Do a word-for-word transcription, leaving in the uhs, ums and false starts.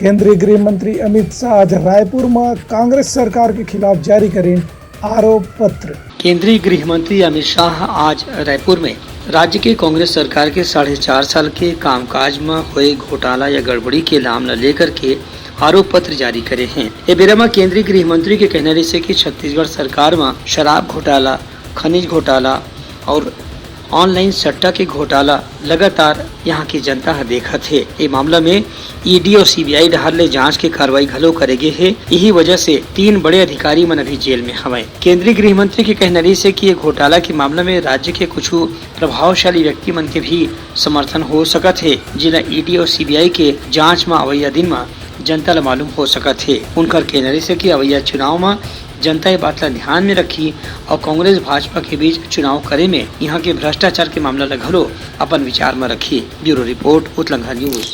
केंद्रीय गृह मंत्री अमित शाह आज रायपुर म कांग्रेस सरकार के खिलाफ जारी करिन आरोप पत्र। केंद्रीय गृह मंत्री अमित शाह आज रायपुर में राज्य के कांग्रेस सरकार के साढ़े चार साल के कामकाज म होए घोटाला या गड़बड़ी के नाम ल लेकर के आरोप पत्र जारी करे हैं। ए बेरा म केंद्रीय गृह मंत्री के कहना रहिसे कि छत्तीसगढ़ सरकार म शराब घोटाला, खनिज घोटाला और ऑनलाइन सट्टा के घोटाला लगातार यहाँ के जनता ह देखत हे। ए मामला में ईडी और सीबीआई डहार ले जांच के कार्रवाई घलो करे गे हे। यही वजह से तीन बड़े अधिकारी मन अभी जेल में हवय। केंद्रीय गृह मंत्री के कहना रहिसे कि ये घोटाला के मामला में राज्य के कुछ प्रभावशाली व्यक्ति मन के भी समर्थन हो सकत हे, जिला ईडी और सीबीआई के जांच म अवइया दिन म जनता ल मालूम हो सकत हे। उनकर कहना रहिसे कि अवइया चुनाव म जनता ये बात ल ध्यान में रखी और कांग्रेस भाजपा के बीच चुनाव करे में यहाँ के भ्रष्टाचार के मामला ल घलो अपन विचार म रखी। ब्यूरो रिपोर्ट, उतलंघा न्यूज।